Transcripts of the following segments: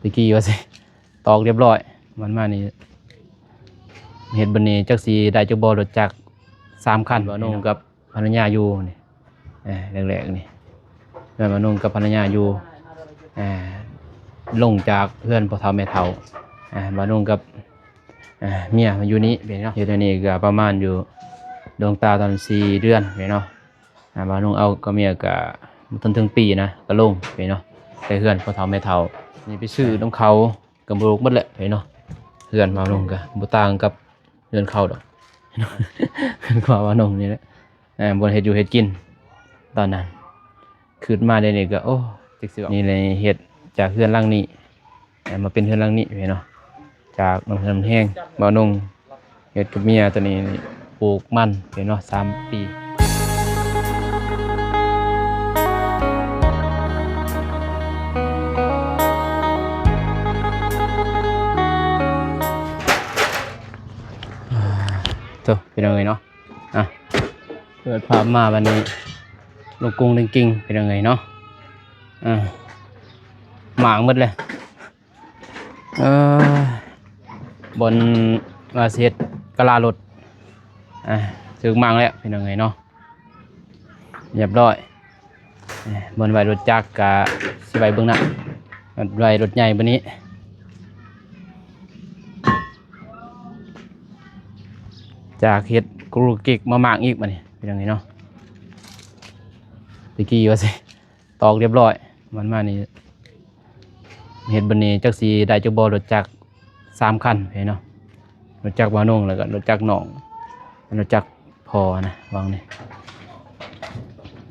ຕະກີ້ວ່າຊິຕອກຮຽບຮ້ອຍ ມັນມານີ້ເຮັດບັດນີ້ ຈັກຊິໄດ້ຈັກບໍ່ ລົດຈັກສາມຄັນ. ບ່າວນົງກັບພັນລະຍາຢູ່ນີ້ ເອີ ແລກໆນີ້ ເຮືອນບ່າວນົງກັບພັນລະຍາຢູ່ ເອີ ລົງຈາກເຮືອນພໍ່ເຖົ້າແມ່ເຖົ້າ ເອີ ບ່າວນົງກັບ ເອີ ເມຍມາຢູ່ນີ້ເນາະ. ຢູ່ແຖວນີ້ກໍປະມານຢູ່ດວງຕາຕອນສີ່ເດືອນເນາະ. ອ່າ ບ່າວນົງເອົາກັບເມຍກໍບໍ່ທັນເຖິງປີນະ ກໍລົງໄປເນາະ ໄປເຮືອນພໍ່ເຖົ້າແມ່ເຖົ້າ. ນີ້ໄປຊື້ນຳເຂົາກໍບໍ່ລຸກໝົດແຫຼະເນາະ. ເຮືອນບ່າວນົງກໍບໍ່ຕ່າງກັບເຮືອນເຂົາດອກ ເຮືອນຂອງບ່າວນົງນີ້ແຫຼະ ເອີ ບ່ອນເຮັດຢູ່ເຮັດກິນຕອນນັ້ນ. ຄຶດມາດຽວນີ້ກໍ ໂອ້ ຈັກຊິເວົ້າ ນີ້ແຫຼະ ເຮັດຈາກເຮືອນຫຼັງນີ້ ເອີ ມາເປັນເຮືອນຫຼັງນີ້ເນາະ. ຈາກນ້ຳພັກນ້ຳແຮງ ບ່າວນົງເຮັດກັບເມຍ ຕອນນີ້ປູກມັນເນາະ ສາມປີ. ໂທ້ ພີ່ນ້ອງເອີຍເນາະ ອ່ະ ເປີດພາບມາບັດນີ້ ລຸກກຸ້ງລິງກິງ ພີ່ນ້ອງເອີຍເນາະ. ອ່າ ໝາກໝົດເລີຍ ເອີ ບ່ອນວ່າຊິເຮັດກະລາລົດ ອ່າ ຖືກໝາກແລ້ວ ພີ່ນ້ອງເອີຍເນາະ ຮຽບຮ້ອຍ. ບ່ອນໄວ້ລົດຈັກກະຊິໄວ້ເບື້ອງໜ້າ ໄວ້ລົດໃຫຍ່ບັດນີ້. ຈາກເຮັດກຸກກິກມາໝາກອີກບັດນີ້ ພີ່ນ້ອງເອີຍເນາະ. ຕະກີ້ວ່າຊິຕອກຮຽບຮ້ອຍ ມັນມານີ້ເຮັດບັດນີ້ ຈັກຊິໄດ້ຈັກບໍ່ ລົດຈັກສາມຄັນເນາະ. ລົດຈັກບ່າວນົງ ແລ້ວກໍລົດຈັກນ້ອງ ລົດຈັກພໍ່ນະ ວາງນີ້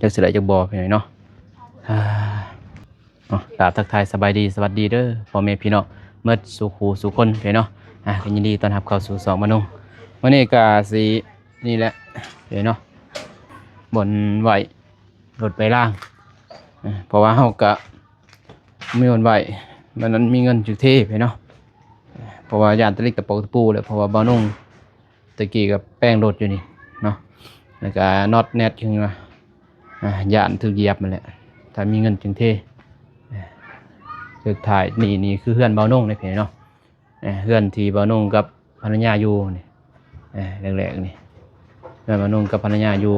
ຈັກຊິໄດ້ຈັກບໍ່ ພີ່ນ້ອງເນາະ. ອ່າ ເນາະ ກາບທັກທາຍສະບາຍດີ ສະຫວັດດີເດີ້ພໍ່ແມ່ພີ່ນ້ອງໝົດສູ່ຄູ່ສູ່ຄົນເນາະ. ອ່າ ກໍຍິນດີຕ້ອນຮັບເຂົ້າສູ່ຊ່ອງມະນຸງ. ມື້ນີ້ກໍຊິນີ້ແຫຼະເນາະ ບ່ອນໄວ້ລົດໄປລ້າງ ເພາະວ່າເຮົາກໍມີບ່ອນໄວ້ ມັນ ມັນມີເງິນຈຶ່ງເທເນາະ. ເພາະວ່າຢ້ານຕະລິກຕະປອກຕະປູແຫຼະ ເພາະວ່າບ່າວນົງ ຕະກີ້ກໍແປງລົດຢູ່ນີ້ເນາະ ແລ້ວກໍນັອດແນັດຄືວ່າ ອ່າ ຢ້ານຖືກຢຽບຫັ້ນແຫຼະ ຖ້າມີເງິນຈຶ່ງເທ. ສຸດທ້າຍນີ້ ນີ້ຄືເຮືອນບ່າວນົງເດ້ເນາະ ເຮືອນທີ່ບ່າວນົງກັບພັນລະຍາຢູ່ນີ້ ແລກໆນີ້ ເຮືອນບ່າວນົງກັບພັນລະຍາຢູ່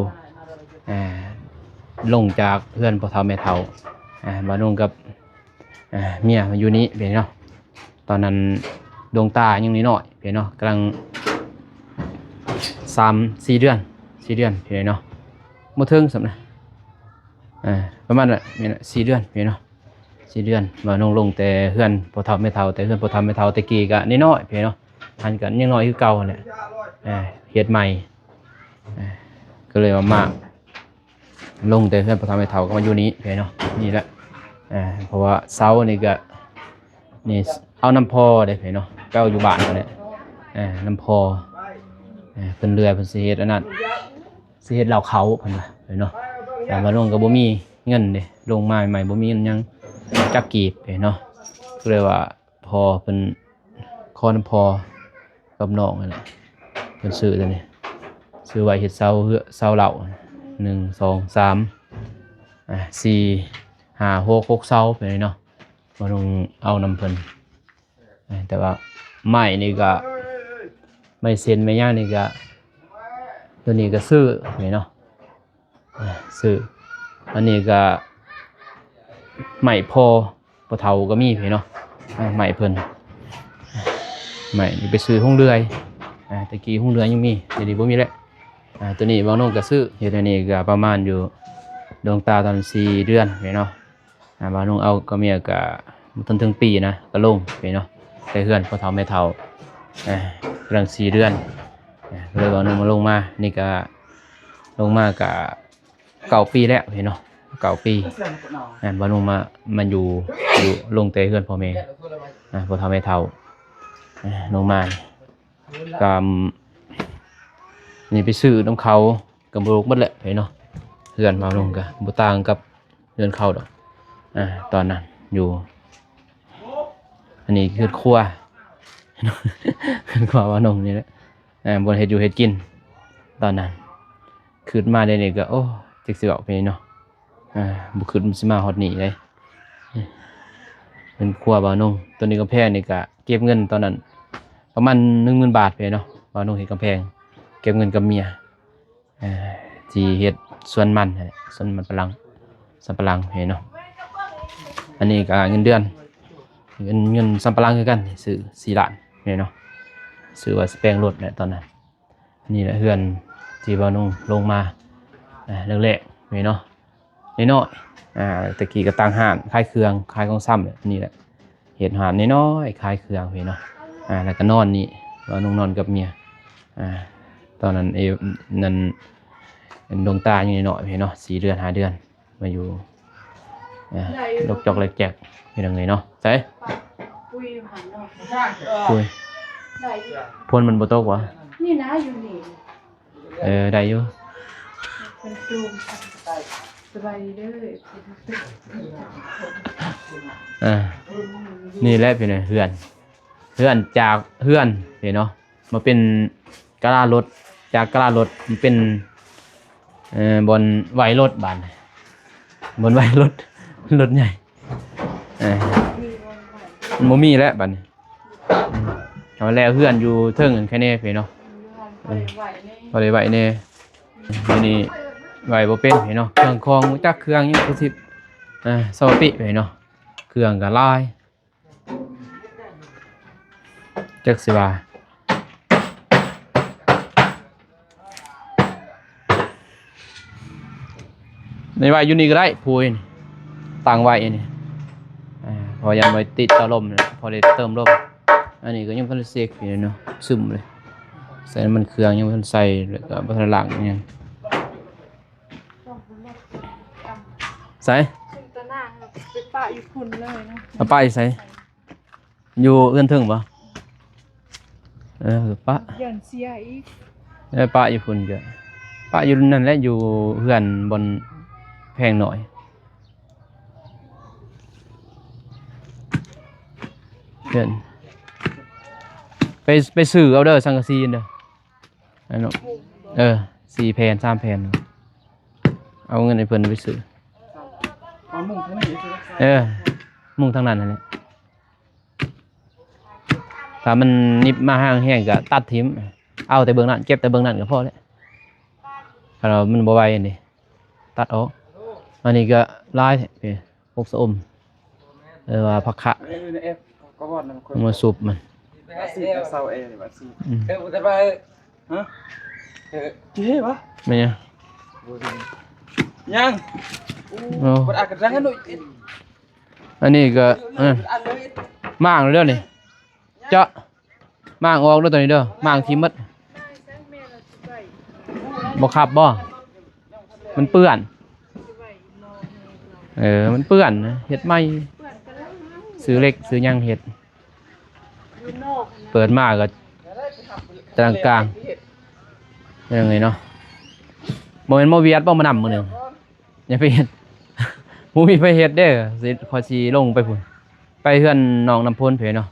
ລົງຈາກເຮືອນພໍ່ເຖົ້າແມ່ເຖົ້າ ບ່າວນົງກັບ ເມຍມາຢູ່ນີ້ເນາະ. ຕອນນັ້ນດວງຕາຍັງນ້ອຍໆເນາະ ກຳລັງສາມສີ່ເດືອນ ສີ່ເດືອນເນາະ ບໍ່ເຖິງຊ້ຳນະ ອ່າ ປະມານນັ້ນແຫຼະ ສີ່ເດືອນເນາະ ສີ່ເດືອນ. ບ່າວນົງລົງແຕ່ເຮືອນພໍ່ເຖົ້າແມ່ເຖົ້າ ແຕ່ເຮືອນພໍ່ເຖົ້າແມ່ເຖົ້າແຕ່ກີ້ກໍນ້ອຍໆເນາະ ຫັ້ນກໍຍັງນ້ອຍຄືເກົ່າຫັ້ນແຫຼະ ເຮັດໃໝ່ ກໍເລີຍວ່າມາ ລົງແຕ່ເຮືອນພໍ່ເຖົ້າແມ່ເຖົ້າກໍມາຢູ່ນີ້ເນາະ ນີ້ແຫຼະ ເພາະວ່າເສົານີ້ກໍ ນີ້ເອົານຳພໍ່ເດ້ເນາະ ເກົ່າຢູ່ບ້ານຫັ້ນແຫຼະ ເອົານຳພໍ່ ເພິ່ນເຫຼືອເພິ່ນຊິເຮັດອັນນັ້ນ ຊິເຮັດເລົ້າເຂົ້າເພິ່ນວ່າເນາະ. ແຕ່ວ່າລົງກໍບໍ່ມີເງິນເດ້ ລົງມາໃໝ່ໆບໍ່ມີເງິນຫຍັງຈັກກີບເນາະ ກໍເລີຍວ່າ ພໍ່ເພິ່ນຂໍນຳພໍ່ກັບນ້ອງຫັ້ນແຫຼະ ເພິ່ນຊື້ຕົວນີ້ ຊື້ໄວ້ເຮັດເສົາເຮືອ ເສົາເລົ້າ ໜຶ່ງ ສອງ ສາມ ອ່າ ສີ່ ຫ້າ ຫົກ ຫົກເສົາໄປເນາະ ບໍ່ຕ້ອງເອົານຳເພິ່ນ. ອ່າ ແຕ່ວ່າໄມ້ນີ້ກໍ ໄມ້ເຊັນໄມ້ຫຍັງນີ້ກໍ ຕົວນີ້ກໍຊື້ໄປເນາະ. ອ່າ ຊື້ ອັນນີ້ກໍໄມ້ພໍ່ ພໍ່ເຖົ້າກໍມີເນາະ ອ່າ ໄມ້ເພິ່ນ ໄມ້ນີ້ໄປຊື້ໂຮງເລື່ອຍ ອ່າ ແຕ່ກີ້ໂຮງເລື່ອຍຍັງມີ ດຽວນີ້ບໍ່ມີແລ້ວ. ອ່າ ຕົວນີ້ບ່າວນົງກໍຊື້ ເຮັດອັນນີ້ກໍປະມານຢູ່ດວງຕາຕອນສີ່ເດືອນເນາະ. ອ່າ ບ່າວນົງເອົາກັບເມຍກໍບໍ່ທັນເຖິງປີນະ ກໍລົງໄປເນາະ ໄປເຮືອນພໍ່ເຖົ້າແມ່ເຖົ້າ ອ່າ ກຳລັງສີ່ເດືອນ ອ່າ ກໍເລີຍບ່າວນົງມາລົງມາ ນີ້ກໍລົງມາກໍເກົ້າປີແລ້ວເນາະ ເກົ້າປີ ອ່າ ບ່າວນົງມາ ມາຢູ່ ຢູ່ລົງແຕ່ເຮືອນພໍ່ແມ່ ອ່າ ພໍ່ເຖົ້າແມ່ເຖົ້າ ອ່າ ລົງມາ ກໍນີ້ໄປຊື້ນຳເຂົາກໍບໍ່ລຸກໝົດແຫຼະເນາະ ເຮືອນບ່າວນົງກໍບໍ່ຕ່າງກັບເຮືອນເຂົາດອກ ອ່າ ຕອນນັ້ນຢູ່ ອັນນີ້ເຮືອນຄົວ ເຮືອນຄົວບ່າວນົງນີ້ແຫຼະ ອ່າ ບ່ອນເຮັດຢູ່ເຮັດກິນຕອນນັ້ນ ຄຶດມາດຽວນີ້ກໍ ໂອ້ ຈັກຊິເວົ້າໄປເນາະ ອ່າ ບໍ່ຄຶດມັນຊິມາຮອດນີ້ເດ້. ປັນຄົວບ່າວນົງ. ຕົວນີ້ກຳແພງນີ້ກະເກັບເງິນຕອນນັ້ນປະມານໜຶ່ງໝື່ນບາດໄປເນາະ, ບ່າວນົງເຮັດກຳແພງ ເກັບເງິນກັບເມຍ ເອີ ທີ່ເຮັດສວນມັນຫັ້ນແຫຼະ ສວນມັນຝຣັ່ງ ສຳປະຫຼັງເນາະ. ອັນນີ້ກະເງິນເດືອນ ເງິນ ເງິນສຳປະຫຼັງຄືກັນ ຊື້ສີ່ລ້ານເນາະ, ຊື້ວ່າສະແປງລົດແຫຼະຕອນນັ້ນ. ນີ້ແຫຼະເຮືອນທີ່ບ່າວນົງລົງມາ ອ່າ ແລກໆນີ້ເນາະ, ນ້ອຍໆ ອ່າ ແຕ່ກີ້ກໍຕັ້ງຮ້ານຂາຍເຄື່ອງ ຂາຍຂອງຊຳແຫຼະ. ນີ້ແຫຼະ ເຮັດຮ້ານນ້ອຍໆຂາຍເຄື່ອງນີ້ເນາະ, ອ່າ ແລ້ວກໍນອນນີ້ ບ່າວນົງນອນກັບເມຍ. ອ່າ ຕອນນັ້ນ ເອ ນັ້ນ ດວງຕາຍັງນ້ອຍໆເນາະ ສີ່ເດືອນ ຫ້າເດືອນ ມາຢູ່ ເອີ ໄດ້ຢູ່ ດອກຈອກແລກແຈກ ເຮັດຫຍັງເລີຍເນາະ. ໃສ? ປຸຍຢູ່ຫັ້ນເນາະ. ປຸຍ. ໄດ້ຢູ່. ຝົນມັນບໍ່ຕົກຫວາ? ນີ້ນະ ຢູ່ນີ້. ເອີ ໄດ້ຢູ່. ເພິ່ນຈູມ. ສະບາຍດີເດີ. ເອີ ນີ້ແຫຼະພີ່ນ້ອງ ເຮືອນ ເຮືອນຈາກເຮືອນນີ້ເນາະ ມາເປັນກາລາລົດ, ຈາກກາລາລົດມາເປັນ ເອີ ບ່ອນໄວ້ລົດບາດນີ້ ບ່ອນໄວ້ລົດ ລົດໃຫຍ່. ເອີ ມັນບໍ່ມີແລ້ວບາດນີ້. ເອົາແລ້ວເຮືອນຢູ່ເທິງແຄເນເນາະ, ບໍ່ໄດ້ໄວ້ແນ່. ດຽວນີ້ໄວ້ບໍ່ເປັນເນາະ, ເຄື່ອງຂອງ ຈັກເຄື່ອງຫຍັງຄືຊິ ເອີ ຊໍຕິໄປເນາະ, ເຄື່ອງກໍຫຼາຍ. ຈັກຊິວ່າ ນີ້ໄວ້ຢູ່ນີ້ກໍໄດ້ ພູນີ້ ຕັ້ງໄວ້ນີ້ ອ່າ ເພາະຍາມໄວ້ຕິດເຕົາລົມ ພໍໄດ້ເຕີມລົມ. ອັນນີ້ກໍຍັງບໍ່ທັນໄດ້ເຊັກຢູ່ເນາະ, ຊຶມເລີຍ. ໃສ່ນ້ຳມັນເຄື່ອງ ຍັງບໍ່ທັນໃສ່ ແລ້ວກໍບໍ່ທັນລ້າງຫຍັງ. ໃສ? ຊຸມຕານາງໄປປະຢູ່ພຸ້ນເລີຍນະ. ເອົາປະຢູ່ໃສ? ຢູ່ເຮືອນເທິງບໍ່? ເອີ ປະ ຢ້ານເສຍອີກ. ເອີ ປະຢູ່ພຸ້ນກໍ ປະຢູ່ນັ້ນແຫຼະ, ຢູ່ເຮືອນບ່ອນແພງໜ້ອຍ. ເຮືອນ ໄປ ໄປຊື້ເອົາເດີ ສັງກະສີເດີ. ອັນນັ້ນ ເອີ ສີ່ແຜ່ນ ສາມແຜ່ນ ເອົາເງິນໃຫ້ເພິ່ນໄປຊື້. ເອົາມຸງທາງນີ້ ເອີ ມຸງທາງນັ້ນຫັ້ນແຫຼະ. ຖ້າມັນໜິບມາແຮງໆ ກໍຕັດຖິ້ມ, ເອົາແຕ່ເບື້ອງນັ້ນ ເກັບແຕ່ເບື້ອງນັ້ນກໍພໍແລ້ວ. ຄັນວ່າມັນບໍ່ໄຫວນີ້ ຕັດອອກ. ອັນນີ້ກໍຫຼາຍແທ້. ໂຄກຊະອົມ ເອີ້ນວ່າຜັກຂະ ເອີ ໃນແອັບກໍວ່ານຳຄົນ ມາຊຸບມັນ ອາຊີບຊາວແອນີ້ວ່າອາຊີບ ອືມ ເອີ ບໍ່ທັນວ່າ ຮະ ເອີ ເຈ້ຫວາ ແມ່ນຫຍັງ ຍັງ ໂອ້ ບໍ່ໄດ້ກະດັງຫັ້ນ. ອັນນີ້ກໍ ເອີ ມ້າງເດ້ນີ້ ເຈາະ ມ້າງອອກເດີ ຕົວນີ້ເດີ ມ້າງຖິ້ມໝົດ. ບໍ່ຂັບບໍ່? ມັນເປື້ອນ ເອີ ມັນເປື້ອນນະ ເຮັດໃໝ່ ຊື້ເຫຼັກຊື້ຫຍັງເຮັດ. ເປີດມາກໍຕະລາງກາງ ເປັນຫຍັງນີ້ເນາະ. ບໍ່ແມ່ນໝໍວຽດບໍ່ມານຳມື້ນີ້? ຢ່າໄປເຮັດ ບໍ່ມີໃຜເຮັດເດ້. ຊິ ຂ້ອຍຊິລົງໄປພຸ້ນ ໄປເຮືອນນ້ອງນ້ຳພົນເພິ່ນເນາະ.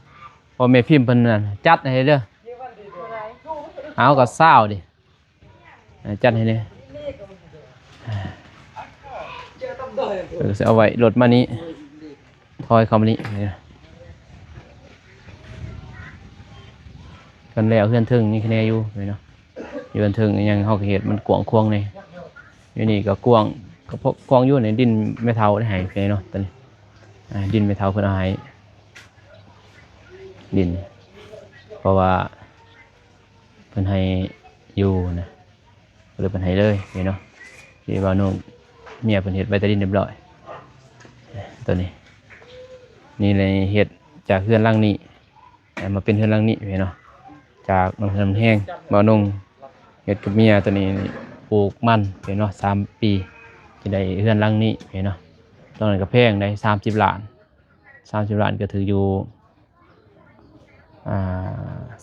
ພໍ່ແມ່ພິມເພິ່ນນັ້ນຈັດໃຫ້ເດີ. ເອົາກໍຊາວເດ້ ຈັດໃຫ້ແດ່. ເອີ ຊິເອົາໄວ້ລົດມານີ້ ຖອຍເຂົ້າມານີ້. ຄັນແລ້ວເຮືອນເທິງຍັງແຄເນຢູ່ເນາະ. ຢູ່ເຮືອນເທິງຍັງ ເຮົາກໍເຮັດມັນກວ້າງຂວາງແດ່. ຢູ່ນີ້ກໍກວ້າງ ກໍພໍກວ້າງຢູ່ໃນດິນແມ່ເຖົ້າໄດ້ໃຫ້ເນາະ. ຕອນນີ້ ອ່າ ດິນແມ່ເຖົ້າເພິ່ນເອົາໃຫ້ ດິນ ເພາະວ່າເພິ່ນໃຫ້ຢູ່ນະ ກໍເລີຍເພິ່ນໃຫ້ເລີຍເນາະ. ທີ່ວ່ານ້ອງເມຍເພິ່ນເຮັດໄວ້ໃຕ້ດິນຮຽບຮ້ອຍ. ຕົວນີ້ ນີ້ເລີຍເຮັດຈາກເຮືອນຫຼັງນີ້ ໃຫ້ມາເປັນເຮືອນຫຼັງນີ້ເນາະ. ຈາກນ້ຳເຮືອນແຮງ ບ່າວນົງເຮັດກັບເມຍ ຕົວນີ້ປູກມັນເນາະ ສາມປີ ຈະໄດ້ເຮືອນຫຼັງນີ້ເນາະ. ຕອນນັ້ນກໍແພງໄດ໋ ສາມສິບລ້ານ ສາມສິບລ້ານ ກໍຖືກຢູ່ ອ່າ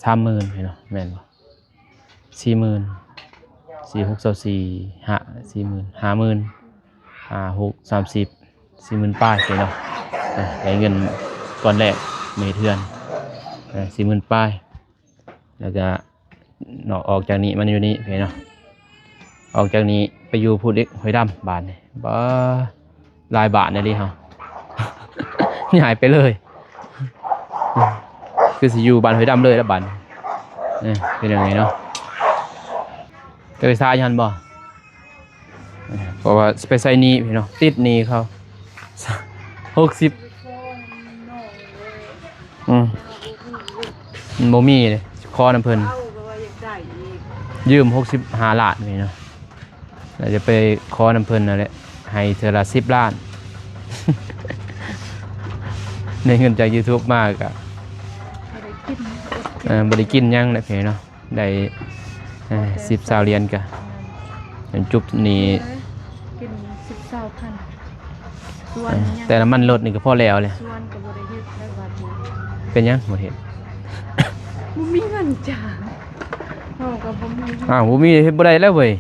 ສາມໝື່ນເນາະ ແມ່ນບໍ່? ສີ່ໝື່ນ ສີ່ຫົກຊາວສີ່ ຫ້າ ສີ່ໝື່ນ ຫ້າໝື່ນ ຫ້າຫົກສາມສິບ ສີ່ໝື່ນປາຍເນາະ. ອ່າ ໄດ້ເງິນກ້ອນແລກມາເຮັດເຮືອນ ເອີ ສີ່ໝື່ນປາຍ. ແລ້ວກະເນາະ ອອກຈາກນີ້ມາຢູ່ນີ້ເນາະ ອອກຈາກນີ້ໄປຢູ່ພູເຫຼັກຫ້ວຍດຳ. ບາດນີ້ ບາ ຫຼາຍບາດແດ່ເດເຮົາ ຍ້າຍໄປເລີຍ. ຄືຊິຢູ່ບ້ານຫ້ວຍດຳເລີຍລະບາດນີ້. ເອີ ເປັນຫຍັງນີ້ເນາະ? ຈະໄປຊາຢູ່ຫັ້ນບໍ່? ເພາະວ່າຊິໄປໃຊ້ໜີ້ພີ່ນ້ອງ ຕິດໜີ້ເຂົາ ຫົກສິບ. ອືມ ມັນບໍ່ມີເດ້ ຂໍນຳເພິ່ນ ຢືມຫົກສິບຫ້າລ້ານນີ້ເນາະ ແລ້ວຈະໄປຂໍນຳເພິ່ນນັ້ນແຫຼະ ໃຫ້ເທື່ອລະສິບລ້ານ ໄດ້ເງິນຈາກຢູທູບມາກະ ບໍ່ໄດ້ກິນ ເອີ ບໍ່ໄດ້ກິນຫຍັງແຫຼະພີ່ນ້ອງເນາະ. ໄດ້ ເອີ ສິບ ຊາວຫຼຽນກະຈົບໜີ້ ກິນສິບ ຊາວພັນ ສ່ວນ ເອີ ແຕ່ນ້ຳມັນລົດນີ້ກະພໍແລ້ວແຫຼະ ສ່ວນກະບໍ່ໄດ້ເຮັດແລ້ວບາດນີ້. ເປັນຫຍັງບໍ່ເຮັດ? ບໍ່ມີເງິນຈ້າງ ເຮົາກະບໍ່ມີ. ອ້າວ ບໍ່ມີເຮັດບໍ່ໄດ້ແລ້ວເວີຍ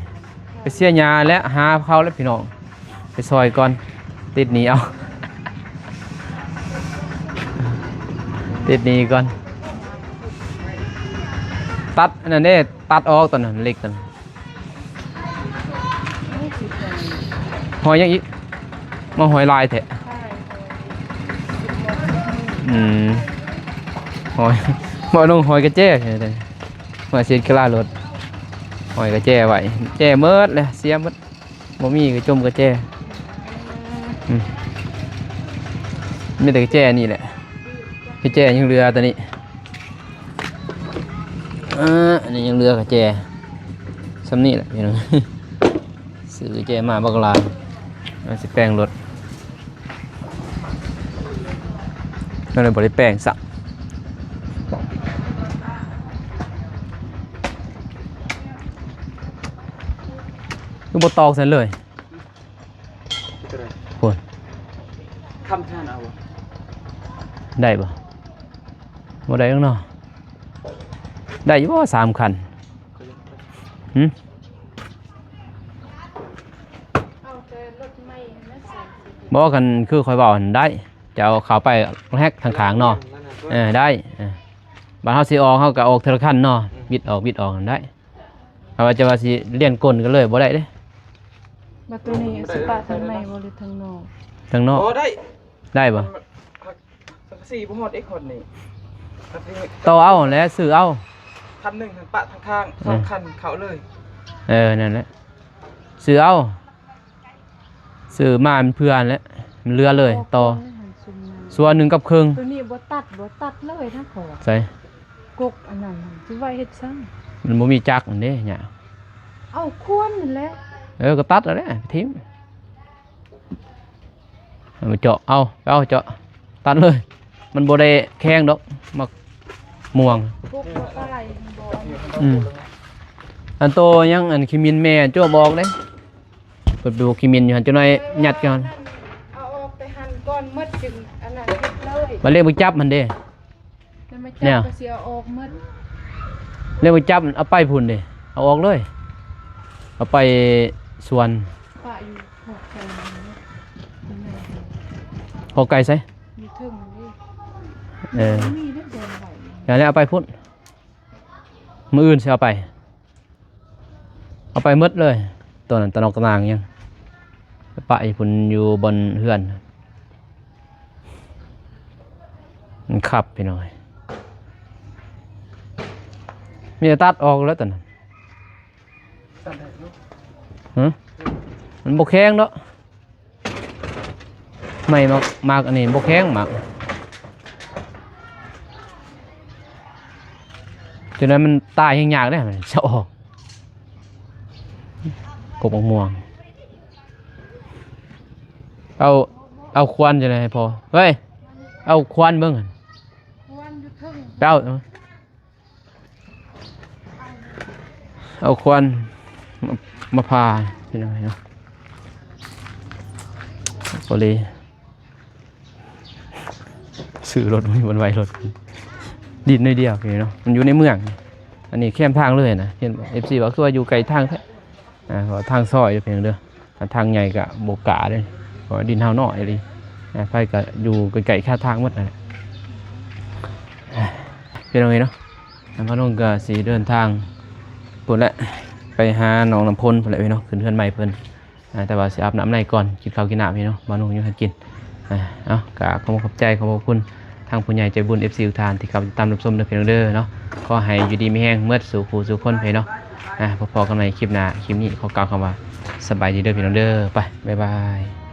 ໄປເສຍຫຍ້າແລະຫາເຂົາແລ້ວພີ່ນ້ອງ ໄປຊ່ອຍກ່ອນ ຕິດໜີ້ເອົາ ຕິດໜີ້ກ່ອນ. ຕັດອັນນັ້ນເດ້ ຕັດອອກຕອນນັ້ນ ເຫຼັກຕອນນັ້ນ. ຫອຍຫຍັງອີກ? ມາຫອຍຫຼາຍແທ້. ອືມ ຫອຍ ບໍ່ ນ້ອງຫອຍກະແຈ ຫອຍເສດກະລາລົດ ຫອຍກະແຈໄວ້ ແຈໝົດແລ້ວ ເສຍໝົດ. ບໍ່ມີກະຈົ່ມກະແຈ ອືມ ມີແຕ່ກະແຈນີ້ແຫຼະ ກະແຈຍັງເຫຼືອໂຕນີ້. ເອີ ອັນນີ້ຍັງເຫຼືອກະແຈ ສ່ຳນີ້ແຫຼະພີ່ນ້ອງ ຊື້ກະແຈມາບັກຫຼາຍ ວ່າຊິແປງລົດ ກໍເລີຍບໍ່ໄດ້ແປງຊ້ຳ. ຄືບໍ່ຕອກຊັ້ນເລີຍ? ໂອ້ຍ ຄຳທ່ານເອົາ ໄດ້ບໍ່? ບໍ່ໄດ້ດອກເນາະ ໄດ້ຢູ່ບໍ່ ສາມຄັນ? ຫື? ເອົາແຕ່ລົດໃໝ່ຫັ້ນນະ ບໍ່ ຄັນຄືຂ້ອຍເວົ້າຫັ້ນໄດ້ ຈະເອົາເຂົ້າໄປແຮັກທາງຂ້າງເນາະ ເອີ ໄດ້ ເອີ ບາດເຮົາຊິອອກ ເຮົາກະອອກເທື່ອລະຄັນເນາະ ອືມ ບິດອອກ ບິດອອກຫັ້ນໄດ້. ເອົາວ່າຈະວ່າຊິລຽນກົ້ນກັນເລີຍບໍ່ໄດ້ເດ້. ບາດໂຕນີ້ຊິປະທາງໃນບໍ່ ຫຼືທາງນອກ? ທາງນອກ ບໍ່ໄດ້ ໄດ້ບໍ່? ສັງກະສີບໍ່ຮອດເດ້ ຮອດນີ້ ຕໍ່ເອົາແຫຼະ ຊື້ເອົາ ຄັນໜຶ່ງຫັ້ນປະທາງຂ້າງ ເອີ ສອງຄັນເຂົ້າເລີຍ. ເອີ ນັ້ນແຫຼະ ຊື້ເອົາ ຊື້ມາມັນເຜື່ອຫັ້ນແຫຼະ ມັນເຫຼືອເລີຍ ຕໍ່ ສ່ວນໜຶ່ງກັບເຄິ່ງ. ໂຕນີ້ບໍ່ຕັດ ບໍ່ຕັດເລີຍນະ ຂໍ ໃສ ກົກອັນນັ້ນຊິໄວ້ເຮັດສັງ? ມັນບໍ່ມີຈັກຫັ້ນເດ້ ຫຍ້າ ເອົາຄວນຫັ້ນແຫຼະ. ເອີ ກະຕັດຫັ້ນແຫຼະ ຖິ້ມ ເອົາເຈາະ ເອົາ ເອົາເຈາະ ຕັດເລີຍ ມັນບໍ່ໄດ້ແຂງດອກ ໝາກມ່ວງ ກົກບໍ່ຕາຍ ອືມ ອັນໂຕຍັງ ອັນຂີ້ໝິ່ນແມ່ ໂຈະບໍ່ອອກເດ້. ເປີດດູຂີ້ໝິ່ນຢູ່ຫັ້ນ ຈັກໜ້ອຍຍັດກ່ອນ ເອົາອອກແຕ່ຫັ້ນກ່ອນໝົດ ຈຶ່ງອັນນັ້ນເຮັດເລີຍ. ບາດເລກໄປຈັບຫັ້ນເດ້ ແລ້ວມາຈັບ ແນວ ກະຊິເອົາອອກໝົດ ເລກໄປຈັບ ເອົາໄປພຸ້ນເດ້ ເອົາອອກເລີຍ ເອົາໄປສວນ ປະຢູ່ ພໍໄກ ພໍໄກໃສ? ຢູ່ເທິງເດ້ ເອີ ມີເດ້ ແບ່ງໄວ້ ຢ່າແລ້ວ ເອົາໄປພຸ້ນ ມື້ອື່ນຊິເອົາໄປ. ເອົາໄປໝົດເລີຍ ໂຕນັ້ນ ຕານອກຕານາງຫຍັງ ປະໄວ້ພຸ້ນຢູ່ບ່ອນເຮືອນ ມັນຄັບພີ່ນ້ອງເອີຍ ມີແຕ່ຕັດອອກແລ້ວໂຕນັ້ນ. ຫື? ມັນບໍ່ແຂງເນາະ. ໄມ້ໝາກ ໝາກອັນນີ້ບໍ່ແຂງ ໝາກ ຈັ່ງໃດມັນຕາຍແຮງຍາກເດ້ ມັນຈະອອກ ກົກໝາກມ່ວງ. ເອົາ ເອົາຄວານຈັ່ງໃດໃຫ້ພໍ່ ເຮີ້ຍ ເອົາຄວານເບິ່ງ ຄວານຢູ່ເທິງ ໄປເອົາ. ເອົາຄວານມາ ມາຜ່າພີ່ນ້ອງເນາະ ພໍດີ ຊື້ລົດ ມັນໄວລົດ ດິນໜ້ອຍດຽວພີ່ນ້ອງເນາະ ມັນຢູ່ໃນເມືອງ ອັນນີ້ແຄມທາງເລີຍນະ ເຫັນບໍ່ ເອັຟຊີ ວ່າຄືວ່າຢູ່ໄກທາງແທ້ ອ່າ ເພາະວ່າທາງຊອຍເດີພີ່ນ້ອງເດີ ຖ້າທາງໃຫຍ່ກະບໍ່ກ້າເດ້ ເພາະວ່າດິນເຮົານ້ອຍອີ່ຫຼີ ອ່າ ໃຜກະຢູ່ໃກ້ໆຄາທາງໝົດຫັ້ນແຫຼະ ພີ່ນ້ອງເອີຍເນາະ. ທາງພານຸງກະຊິເດີນທາງພຸ້ນແຫຼະ ໄປຫາໜອງນ້ຳພົນພຸ້ນແຫຼະພີ່ນ້ອງ ຂຶ້ນເຮືອນໃໝ່ເພິ່ນ ອ່າ ແຕ່ວ່າຊິອາບນ້ຳໃນກ່ອນ ກິນເຂົ້າກິນນ້ຳພີ່ນ້ອງ ພານຸງຍັງທັນກິນ ອ່າ ເອົາ ກະຂອບໃຈ ຂອບພະຄຸນ ທາງຜູ້ໃຫຍ່ໃຈບຸນ ເອັຟຊີ ທຸກທ່ານທີ່ເຂົ້າມາຕິດຕາມຮັບຊົມເດີພີ່ນ້ອງເດີເນາະ. ຂໍໃຫ້ຢູ່ດີມີແຮງໝົດສູ່ຄູ່ສູ່ຄົນພີ່ນ້ອງ. ອ່າ ພໍ້ກັນໃໝ່ຄລິບໜ້າ. ຄລິບນີ້ຂໍກ່າວຄຳວ່າສະບາຍດີເດີພີ່ນ້ອງເດີ. ໄປ ບາຍບາຍ.